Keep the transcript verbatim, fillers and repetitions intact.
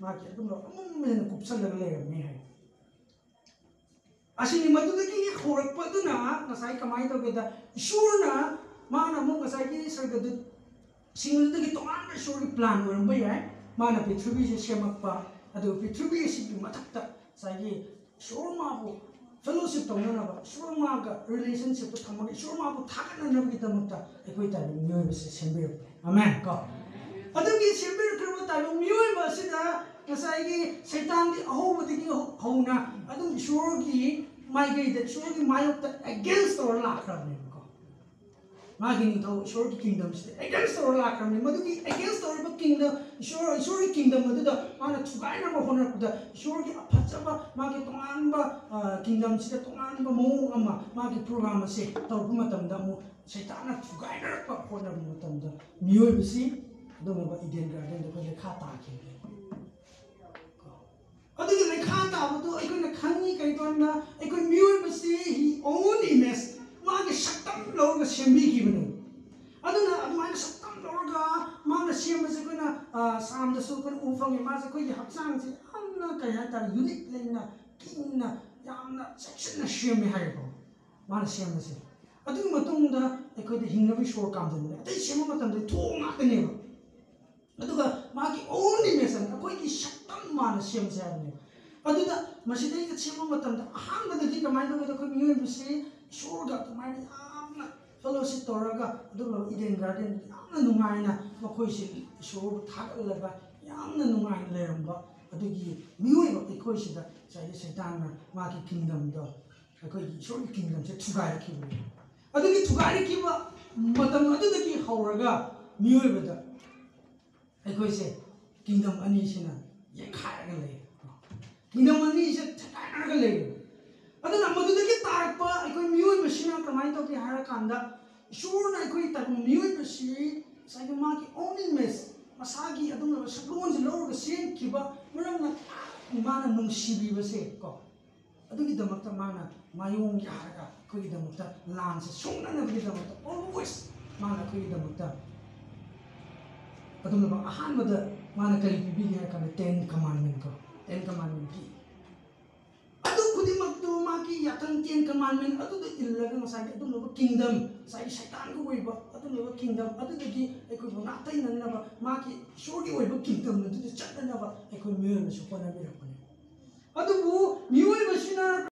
ꯃꯥꯒꯤ ꯑꯗꯨꯝ ꯑꯃꯨꯛ ꯍꯦꯟꯅ ꯀꯨꯞꯁꯜꯂꯒ ꯂꯩꯔꯝꯃꯦ ꯍꯥꯏ꯫ ꯑꯁꯤꯅꯤ꯫ ꯃꯗꯨꯗꯒꯤ ꯍꯧꯔꯛꯄ ꯑꯗꯨꯅ ꯉꯁꯥꯏ ꯀꯃꯥꯏꯅ ꯇꯧꯒꯦꯗ, ꯏꯁꯣꯔꯅ, ꯃꯥꯅ ꯑꯃꯨꯛ ꯉꯁꯥꯏꯒꯤ ꯁꯔꯒꯗꯨꯠꯁꯤꯡ ꯑꯗꯨꯗꯒꯤ ꯇꯣꯉꯥꯟꯕ ꯏꯁꯣꯔꯒꯤ ꯄ꯭ꯂꯥꯟ ꯑꯣꯏꯔꯝꯕ ꯌꯥꯏ꯫ ꯃꯥꯅ ꯄ꯭ꯔꯤꯊꯤꯕꯤꯁꯦ ꯁꯦꯝꯃꯛꯄ, ꯑꯗꯨꯒ ꯄ꯭ꯔꯤꯊꯤꯕꯤ ꯑꯁꯤꯒꯤ ꯃꯊꯛꯇ ꯉꯁꯥꯏꯒꯤ ꯏꯁꯣꯔ ꯃꯥꯕꯨ ꯐꯦꯂꯣꯁꯤꯞ ꯇꯧꯅꯅꯕ, ꯏꯁꯣꯔ ꯃꯥꯒ ꯔꯤꯂꯦꯁꯟꯁꯤꯞꯇ ꯊꯝꯃꯒ ꯏꯁꯣꯔ ꯃꯥꯕꯨ ꯊꯥꯒꯠꯅꯅꯕꯒꯤꯗꯃꯛꯇ ꯑꯩꯈꯣꯏ ꯇꯥꯏꯕꯪ ꯃꯤꯑꯣꯏꯕꯁꯦ ꯁꯦꯝꯕꯤꯔꯛꯄꯅꯦ꯫ ꯑꯃꯦꯟ ꯀꯣ? ꯑꯗꯨꯒꯤ ꯁꯦꯝꯕꯤꯔꯛꯈ꯭ꯔꯕ ꯇꯥꯏꯕꯪ ꯃꯤꯑꯣꯏꯕ ꯑꯁꯤꯗ ꯉꯁꯥꯏꯒꯤ ꯁꯩꯇꯥꯟꯗꯤ ꯑꯍꯧꯕꯗꯒꯤ ꯍꯧ-, ꯍꯧꯅ ꯑꯗꯨꯝ ꯏꯁꯣꯔꯒꯤ ꯃꯥꯏꯀꯩꯗ, ꯏꯁꯣꯔꯒꯤ ꯃꯥꯌꯣꯛꯇ ꯑꯦꯒꯦꯟꯁ ꯇꯧꯔ ꯂꯥꯛꯈ꯭ꯔꯕꯅꯦꯕꯀꯣ꯫ ꯃꯥꯒꯤ ꯅꯤꯡꯊꯧ, ꯏꯁꯣꯔꯒꯤ ꯀꯤꯡꯗꯝꯁꯤꯗ ꯑꯦꯒꯦꯟꯁ ꯇꯧꯔ ꯂꯥꯛꯈ꯭ꯔꯕꯅꯤ꯫ ꯃꯗꯨꯒꯤ ꯑꯦꯒꯦꯟꯁ ꯇꯧꯔꯤꯕ ꯀꯤꯡꯗꯝ, ꯏꯁꯣꯔ, ꯏꯁꯣꯔꯒꯤ ꯀꯤꯡꯗꯝ ꯑꯗꯨꯗ ꯃꯥꯅ ꯊꯨꯒꯥꯏꯅꯕ ꯍꯣꯠꯅꯔꯛꯄꯗ, ꯏꯁꯣꯔꯒꯤ ꯑꯐꯖꯕ, ꯃꯥꯒꯤ ꯇꯣꯉꯥꯟꯕ, ꯑ, ꯀꯤꯡꯗꯝꯁꯤꯗ ꯇꯣꯉꯥꯟꯕ ꯃꯑꯣꯡ ꯑꯃ, ꯃꯥꯒꯤ ꯄ꯭ꯔꯣꯒ꯭ꯔꯥꯝ ꯑꯁꯦ ꯇꯧꯔꯛꯄ ꯃꯇꯝꯗ, ꯑꯃꯨꯛ ꯁꯩꯇꯥꯟꯅ ꯊꯨꯒꯥꯏꯅꯔꯛꯄ ꯍꯣꯠꯅꯕ ꯃꯇꯝꯗ, ꯃꯤꯑꯣꯏꯕꯁꯤ ꯑꯗꯨꯒꯨꯝꯂꯕ ꯏꯗꯦꯟ ꯒꯥꯔꯗꯦꯟꯗ ꯑꯩꯈꯣꯏ ꯂꯩꯈꯥ ꯇꯥꯈꯤꯕꯅꯤ꯫ ꯑꯗꯨꯒꯤ ꯂꯩꯈꯥ ꯇꯥꯕꯗꯨ ꯑꯩꯈꯣꯏꯅ ꯈꯪꯉꯤ꯫ ꯀꯩꯗꯧꯅ? ꯑꯩꯈꯣꯏ ꯃꯤꯑꯣꯏꯕꯁꯤ he own image, ꯃꯥꯒꯤ ꯁꯛꯇꯝ ꯂꯧꯔꯒ ꯁꯦꯝꯕꯤꯈꯤꯕꯅꯤ꯫ ꯑꯗꯨꯅ ꯑꯗꯨꯃꯥꯏꯅ ꯁꯛꯇꯝ ꯂꯧꯔꯒ ꯃꯥꯅ ꯁꯦꯝꯕꯁꯦ ꯑꯩꯈꯣꯏꯅ, ꯑ, ꯁꯥꯝꯗꯁꯨ ꯑꯩꯈꯣꯏꯅ ꯎꯕ ꯐꯪꯉꯤ꯫ ꯃꯥꯁꯦ ꯑꯩꯈꯣꯏꯒꯤ ꯍꯛꯆꯥꯡꯁꯦ ꯌꯥꯝꯅ, ꯀꯩ ꯍꯥꯏꯇꯥꯔꯦ, ꯌꯨꯅꯤꯛ ꯂꯩꯅ, ꯀꯤꯡꯅ, ꯌꯥꯝꯅ ꯆꯦꯛꯁꯤꯟꯅ ꯁꯦꯝꯃꯦ ꯍꯥꯏꯌꯦꯀꯣ, ꯃꯥꯅ ꯁꯦꯝꯕꯁꯦ꯫ ꯑꯗꯨꯒꯤ ꯃꯇꯨꯡꯗ ꯑꯩꯈꯣꯏꯗ ꯍꯤꯡꯅꯕꯒꯤ ꯁꯣꯔ ꯀꯥꯝꯖꯟꯕꯅꯦ꯫ ꯑꯇꯩ ꯁꯦꯝꯕ ꯃꯇꯝꯗ ꯊꯣꯡ ꯉꯥꯛꯇꯅꯦꯕ꯫ ꯑꯗꯨꯒ ꯃꯥꯒꯤ own image, ꯑꯩꯈꯣꯏꯒꯤ ꯁꯛꯇꯝ ꯃꯥꯅ ꯁꯦꯝꯁꯦ ꯍꯥꯏꯕꯅꯦꯕ꯫ ꯑꯗꯨꯗ ꯃꯁꯤꯗꯩꯗ ꯁꯦꯝꯕ ꯃꯇꯝꯗ ꯑꯍꯥꯟꯕꯗꯗꯤ ꯀꯃꯥꯏꯅ ꯇꯧꯒꯦꯗ? ꯑꯩꯈꯣꯏ ꯃꯤꯑꯣꯏꯕꯁꯤ ꯏꯁꯣꯔꯒ ꯑꯗꯨꯃꯥꯏꯅ ꯌꯥꯝꯅ ꯐꯦꯂꯣꯁꯤꯞ ꯇꯧꯔꯒ, ꯑꯗꯨꯒ ꯏꯗꯦꯟ ꯒꯥꯔꯗꯦꯟꯗ ꯌꯥꯝꯅ ꯅꯨꯡꯉꯥꯏꯅ ꯃꯈꯣꯏꯁꯤ ꯏꯁꯣꯔꯕꯨ ꯊꯥꯒꯠꯂꯒ ꯌꯥꯝꯅ ꯅꯨꯡꯉꯥꯏꯅ ꯂꯩꯔꯝꯕ ꯑꯗꯨꯒꯤ ꯃꯤꯑꯣꯏꯕ ꯑꯩꯈꯣꯏꯁꯤꯗ ꯉꯁꯥꯏꯒꯤ ꯁꯩꯇꯥꯟꯅ ꯃꯥꯒꯤ ꯀꯤꯡꯗꯝꯗꯣ ꯑꯩꯈꯣꯏꯒꯤ ꯏꯁꯣꯔꯒꯤ ꯀꯤꯡꯗꯝꯁꯦ ꯊꯨꯒꯥꯏꯔꯛꯈꯤꯕꯅꯦ꯫ ꯑꯗꯨꯒꯤ ꯊꯨꯒꯥꯏꯔꯛꯈꯤꯕ ꯃꯇꯝ ꯑꯗꯨꯗꯒꯤ ꯍꯧꯔꯒ ꯃꯤꯑꯣꯏꯕꯗ ꯑꯩꯈꯣꯏꯁꯦ ꯀꯤꯡꯗꯝ ꯑꯅꯤꯁꯤꯅ ꯌꯦꯡꯈꯥꯏꯔꯒ ꯂꯩ꯫ ꯀꯤꯡꯗꯝ ꯑꯅꯤꯁꯦ ꯊꯦꯡꯒꯥꯏꯅꯔꯒ ꯂꯩ꯫ ꯑꯗꯨꯅ ꯃꯗꯨꯗꯒꯤ ꯇꯥꯔꯛꯄ ꯑꯩꯈꯣꯏ ꯃꯤꯑꯣꯏꯕꯁꯤꯅ ꯀꯃꯥꯏꯅ ꯇꯧꯒꯦ ꯍꯥꯏꯔꯀꯥꯟꯗ, ꯏꯁꯣꯔꯅ ꯑꯩꯈꯣꯏ ꯇꯥꯏꯕꯪ ꯃꯤꯑꯣꯏꯕꯁꯤ ꯉꯁꯥꯏꯒꯤ ꯃꯥꯒꯤ own image, ꯃꯁꯥꯒꯤ ꯑꯗꯨꯒꯨꯝꯂꯕ ꯁꯛꯂꯣꯟꯁꯦ ꯂꯧꯔꯒ ꯁꯦꯝꯈꯤꯕ ꯃꯔꯝꯅ ꯃꯥꯅ ꯅꯨꯡꯁꯤꯕꯤꯕꯁꯦ ꯀꯣ, ꯑꯗꯨꯒꯤꯗꯃꯛꯇ ꯃꯥꯅ ꯃꯥꯌꯣꯡ ꯌꯥꯔꯒ ꯑꯩꯈꯣꯏꯒꯤꯗꯃꯛꯇ ꯂꯥꯟꯁꯦ ꯁꯣꯛꯅꯅꯕꯒꯤꯗꯃꯛꯇ always ꯃꯥꯅ ꯑꯩꯈꯣꯏꯒꯤꯗꯃꯛꯇ ꯑꯗꯨꯝꯅ ꯑꯍꯥꯟꯕꯗ ꯃꯥꯅ ꯀꯔꯤ ꯄꯤꯕꯤꯒꯦ ꯍꯥꯏꯔ ꯀꯥꯟꯗ ten commandment ꯀꯣ, ten commandment ꯄꯤ꯫ ꯑꯗꯨ ꯈꯨꯗꯤꯡꯃꯛꯇꯨ ꯃꯥꯒꯤ ꯌꯥꯊꯪ ten commandment ꯑꯗꯨꯗ ꯏꯜꯂꯒ ꯉꯁꯥꯏꯒꯤ ꯑꯗꯨꯝꯕ kingdom, ꯉꯁꯥꯏꯒꯤ ꯁꯩꯇꯥꯟꯒꯤ ꯑꯣꯏꯕ ꯑꯗꯨꯝꯕ kingdom ꯑꯗꯨꯗꯒꯤ ꯑꯩꯈꯣꯏꯕꯨ ꯉꯥꯛꯊꯩꯅꯅꯕ ꯃꯥꯒꯤ ꯏꯁꯣꯔꯒꯤ ꯑꯣꯏꯕ kingdom ꯑꯗꯨꯗ ꯆꯠꯅꯅꯕ ꯑꯩꯈꯣꯏ ꯃꯤꯑꯣꯏꯕꯁꯨ ꯍꯣꯠꯅꯕꯤꯔꯛꯄꯅꯤ꯫ ꯑꯗꯨꯕꯨ ꯃꯤꯑꯣꯏꯕꯁꯤꯅ